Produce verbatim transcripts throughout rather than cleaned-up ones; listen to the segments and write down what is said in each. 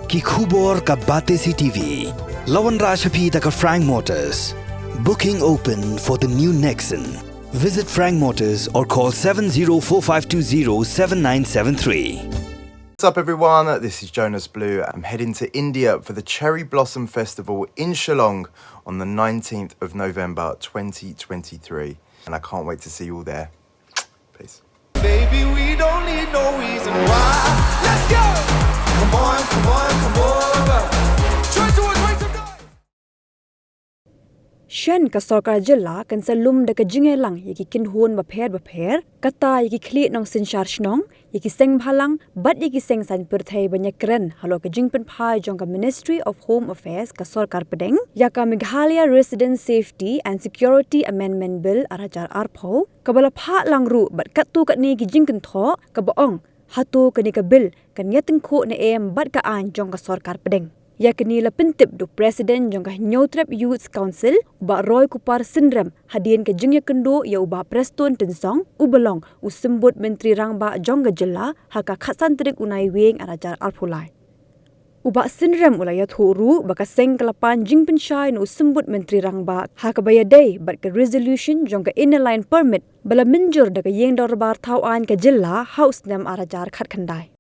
Ki khubor ka Batesi T V. La wanrah sha phi da ka Frank Motors. Booking open for the new Nexon. Visit Frank Motors or call seven zero four five two zero seven nine seven three. What's up, everyone? This is Jonas Blue. I'm heading to India for the Cherry Blossom Festival in Shillong on the nineteenth of November, twenty twenty-three. And I can't wait to see you all there. Peace. Baby, we don't need no reason why. Let's go! Come on, come on, come over. Try to avoid some noise. Shen ka sorkar jylla kan sa lum da ka jingïalang ïa ki kynhun bapher bapher, kata ïa ki khlieh nongsynshar shnong, ïa ki seng bhalang bad ïa ki seng saiñ pyrthei ban ïakren halor ka jingpynphai jong ka Ministry of Home Affairs ka sorkar pdeng ïa ka Meghalaya Resident Safety and Security Amendment Bill ar hajar arphew, kaba la phah lang ruh bad katto katne ki jingkynthoh, kaba ong hato kane ka bill kan ïatyngkhuh ne em bad ka aiñ jong ka sorkar pdeng. Ïa kane la pyntip da u President jong ka Hynñiewtrep Youth Council, u Bah Roy Kupar Synrem, hadien ka jingïakynduh ïa u Bah Prestone Tynsong, uba long u Symbud Myntri Rangbah jong ka jylla, ha ka khatsan tarik u Naiwieng ar hajar arphew lai. U Bah Synrem u la ïathuh ruh ba ka seng ka la pan jingpynshai na u Symbud Myntri Rangbah ha kaba ïadei bad ka resolution jong ka Inner Line Permit ba la mynjur da ka Ïing Dorbar Thaw Aiñ ka jylla ha u snem ar hajar khatkhyndai.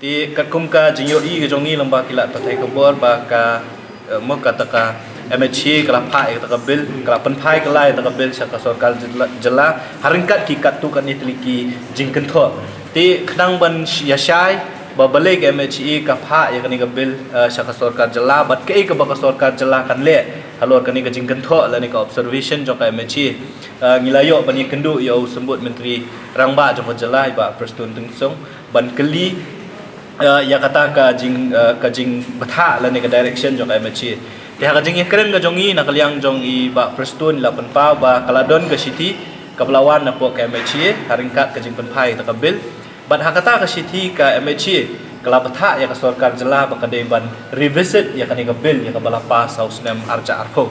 Te katkum ka jingïohi ka jong ngi lyngba ki lad pathai khubor ba ka, eh, mo kata ka M H A ka la phah ïa kata ka bill, ka la pynphai kylla ïa kata ka bill sha ka sorkar jylla, jylla ha ryngkat ki katto katne tylli ki jingkynthoh. Te khnang ban sh- ïa shai ba balei ka M H A ka phah ïa kane ka bill, eh, sha ka sorkar jylla bad kaei kaba ka sorkar jylla kan leh halor kane ka jingkynthoh lane ka observation jong ka M H A. Eh, ngi la ïoh ban ïakynduh ïa u Symbud Myntri Rangbah jong ka jylla i Bah Prestone Tynsong ban kylli, eh, ïa kata ka jing, eh, ka jingbthah lane ka direction jong ka M H A. Te ha ka jingïakren ka jong ngi na ka liang jong i Bah Prestone i la pynpaw ba ka la don ka shithi kaba la wan napoh ka M H A ha ryngkat ka jingpynphai kata ka bill. Bad ha kata ka shithi ka M H A ka la bthah ïa ka sorkar jylla ba ka dei ban revisit ïa kane ka bill ïa kaba la pass ha u snem ar hajar arphew.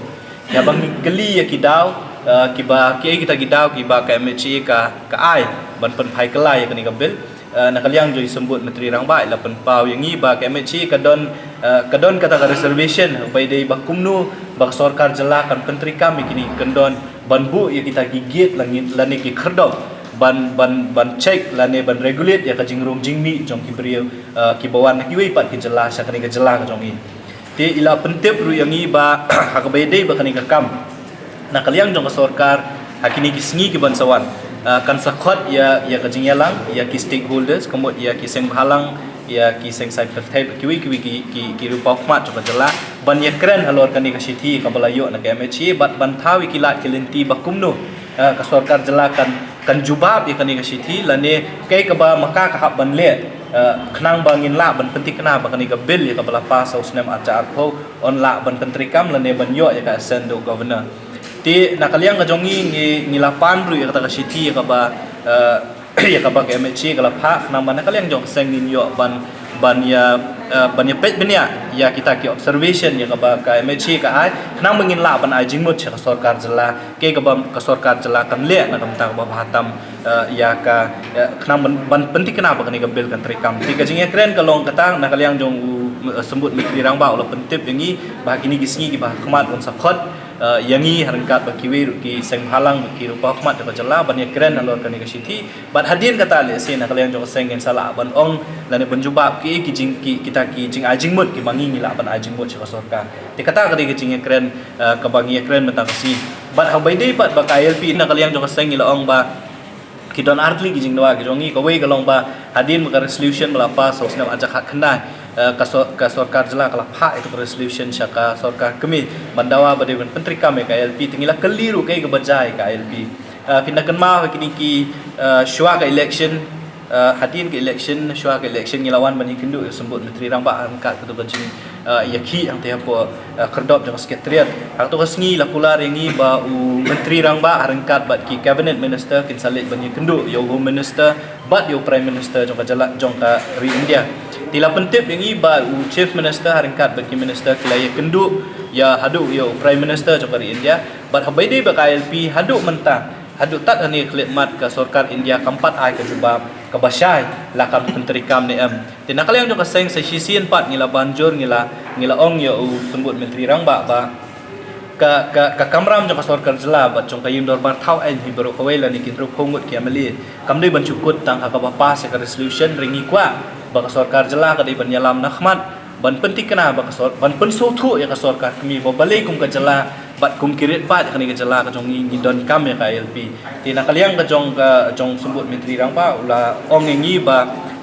Ïa ba ngi kylli ïa ki daw, eh, kiba kiei kita ki daw kiba ka M H A ka, ka ai ban pynphai kylla ïa kane ka bill. Eh, na ka liang jong i Symbud Myntri Rangbah i la pynpaw ïa ngi ba ka M H A ka don, eh, ka don kata ka reservation ba ïadei ba kumno ba ka sorkar jylla kan pyntreikam ïa kine ki kyndon ban buh ïa kita ki gate lane, lane ki khyrdop ban, ban, ban check lane ban regulate ïa ka jingrung jingmih jong ki briew, eh, kiba wan na kiwei pat ki jylla sha kane ka jylla ka jong ngi. Te i la pyntip ruh ïa ngi ba ha kaba ïadei ba kane ka kam na ka liang jong ka sorkar ha kine ki sngi ki ban sa wan, ah, kan sa khot ïa, ïa ka jingïalang ïa ki stakeholders, ka mut ïa ki seng bhalang, ïa ki seng saiñ pyrthei bad kiwei kiwei ki, ki, ki riewpawkhmat jong ka jylla ban ïakren halor kane ka shithi kaba la ïoh na ka M H A bad ban thaw ïa ki lad ki lynti ba kumno, ah, ka sorkar jylla kan, kan jubab ïa kane ka shithi lane kaei kaba ma ka ka hap ban leh, ah, khnang ba ngin lah ban pynthikna ba kane ka bill ïa kaba la pass ha u snem ar hajar arphew yn lah ban pyntreikam lane ban ïoh ïa ka assent da u governor. Te na ka liang ka jong ngi, ngi, ngi la pan ruh ïa kata ka shithi ïa kaba, eh, ïa kaba ka M H A ka la phah, khnang ba na ka liang jong ka seng ngin ïoh ban, ban ïa, eh, ban ïa peit bniah ïa kita ki observation ïa kaba ka M H A ka ai, khnang ba ngin lah ban ai jingmut sha ka sorkar jylla, kaei kaba ka sorkar jylla kan leh na ka bynta kaba bha tam, eh, ïa ka, eh, khnang ban, ban pynthikna ba kane ka bill kan treikam. Te ka jingïakren ka long kata na ka liang jong u, eh, Symbud Myntri Rangbah u la pyntip ïa ngi ba ha kine ki sngi kiba ha khmat un sa khot, eh, ïa ngi ha ryngkat bad kiwei ruh ki seng bhalang bad ki riewpawkhmat jong ka jylla ban ïakren halor kane ka shithi. Bad hadien kata lehse na ka liang jong ka seng ngin sa lah ban ong lane ban jubab kiei ki jing, ki, kita ki jingai jingmut kiba ngi ngi lah ban ai jingmut sha ka sorkar. Te kata ka dei ka jingïakren, eh, kaba ngi ïakren mynta ka sngi. Bad ha kaba ïadei pat ba ka I L P na ka liang jong ka seng ngi la ong ba ki don artylli ki jingdawa ki jong ngi, kawei ka long ba hadien ba ka resolution ba la pass ha u snem ar hajar khatkhyndai, eh, ka sor, ka sorkar jylla ka la phah ïa ka resolution sha ka sorkar kmie ban dawa ba dei ban pyntreikam ïa ka I L P, te ngi la kylli ruh kaei kaba jia ïa ka I L P. Eh, phin da kynmaw ha kine ki, eh, shuwa ka election, eh, hadien ka election, shuwa ka election ngi la wan ban ïakynduh ïa u Symbud Myntri Rangbah ha ryngkat kato ka jing, eh, ïakhih hangtei hapoh, eh, khyrdop jong ka Secretariat. Ha kato ka sngi la kular ïa ngi ba u Myntri Rangbah ha ryngkat bad ki Cabinet Minister kin sa leit ban ïakynduh ïa u Home Minister bad ïa u Prime Minister jong ka jylla, jong ka ri India. Te la pyntip ïa ngi ba u Chief Minister ha ryngkat bad ki Minister ki la ïakynduh ïa haduh ïa u Prime Minister jong ka ri India. Bad ha kaba ïadei bad ka I L P haduh mynta, haduh tad hangne ka khyllipmat ka sorkar India kam pat ai ka jubab kaba shai la kam pyntreikam ne em. Te na ka liang jong ka seng sa shisien pat ngi la ban jur, ngi la, ngi la ong ïa u Symbud Myntri Rangbah ba ka, ka, ka kamram jong ka sorkar jylla bad jong ka ïing dorbar thaw aiñ hi baroh kawei lane ki hynriewphew ngut ki M L A kam dei ban shu kut tang ha kaba pass ïa ka resolution. Hynrei ngi kwah ba ka sorkar jylla ka dei ban ïalam na khmat ban pynthikna ba ka sor-, ban pynsngewthuh ïa ka sorkar kmie ba balei kum ka jylla bad kum ki riewpaid kane ka jylla ka jong ngi ngi donkam ïa ka I L P. Te na ka liang ka jong ka jong Symbud Myntri Rangbah u la ong ïa ngi ba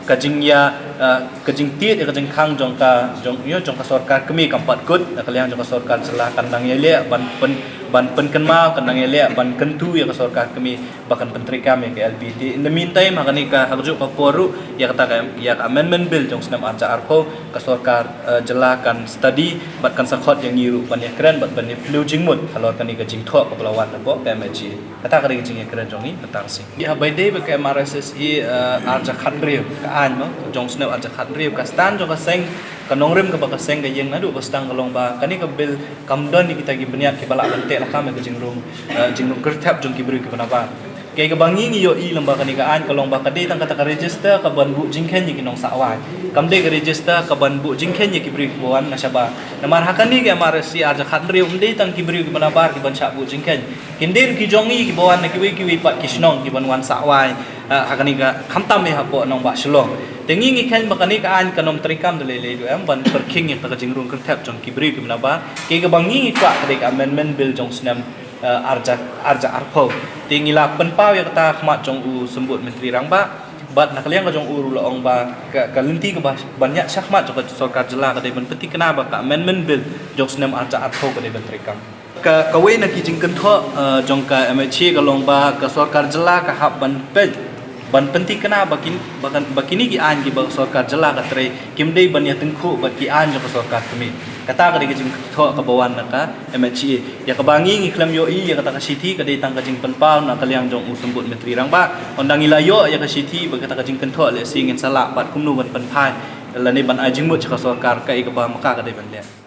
ka jingïa, eh, ka jingtied ïa ka jingkhang jong ka jong ïa jong ka sorkar kmie kam pat kut. Na ka liang jong ka sorkar jylla kan nang ïaleh ban pyn, ban pynkynmaw, kan nang ïaleh ban kyntu ïa ka sorkar kmie ba kan pyntreikam ïa ka I L P. Te in the meantime ha kane ka, ha kajuh ka por ruh ïa kata ka, ïa ka amendment bill jong snem arhajar arphew ka sorkar, eh, jylla kan study bad kan sa khot ïa ngi ruh ban ïakren bad ban ïa pynlong jingmut halor kane ka jingthoh kaba la wan na pdeng ka M H A. Kata ka dei ka jingïakren jong ngi mynta ka sngi. Ïa, ba dei ba ka M R S S E, eh, arhajar khathynriew, ka aiñ mo jong snem arhajar khathynriew, ka stand jong ka seng, ka nongrim kaba ka seng ka ïeng naduh ba sdang ka long ba kane ka bill kam don ïa kita ki bniat kiba lah ban teh lakam ïa ka jingrung, eh, jingrung kyrthep jong ki briew kiba nabar. Kaei kaba ngi ngi ïohi lem bad kane ka aiñ ka long ba ka dei tang kata ka register kaban buh jingkheiñ ïa ki nongsah wai. Kam dei ka register kaban buh jingkheiñ ïa ki briew kiba wan na shabar. Namar ha kane ka M R S S E arhajar khathynriew ym dei tang ki briew kiba nabar kiban shah buh jingkheiñ. Kin dei ruh ki jong ngi kiba wan na kiwei kiwei pat ki shnong kiban wan sah wai, eh, ha kane ka khamtam ïa hapoh nongbah Shillong. Te ngi ngi kheiñ ba kane ka aiñ kan ym treikam da lei lei ruh em ban pyrkhing ïa kata ka jingrung kyrthep jong ki briew kiba nabar. Kaei kaba ngi ngi kwah ka dei ka amendment bill jong snem, eh, arhajar, arhajar arphew. Te ngi la pynpaw ïa kata ha khmat jong u Symbud Myntri Rangbah bad na ka liang ka jong u ruh la ong ba ka, ka lynti kaba ban ïaid shakhmat jong ka sorkar jylla ka dei ban pynthikna ba ka amendment bill jong snem arhajar arphew ka dei ban treikam. Ka, kawei na ki jingkynthoh, eh, jong ka M H A ka long ba ka sorkar jylla ka hap ban peit ban pynthikna ba kin, ba kan, ba kine ki aiñ kiba ka sorkar jylla ka trei kim dei ban ïatyngkhuh bad ki aiñ jong ka sorkar kmie. Kata ka dei ka jingkynthoh kaba wan na ka M H A. Ïa kaba ngi ngi khlem ïohi ïa kata ka shithi ka dei tang ka jingpynpaw na ka liang jong u Symbud Myntri Rangbah. Hynda ngi la ïoh ïa ka shithi bad kata ka jingkynthoh lehse ngin sa lah pat kumno ban pynphai lane ban ai jingmut sha ka sorkar kaei kaba ma ka ka dei ban leh.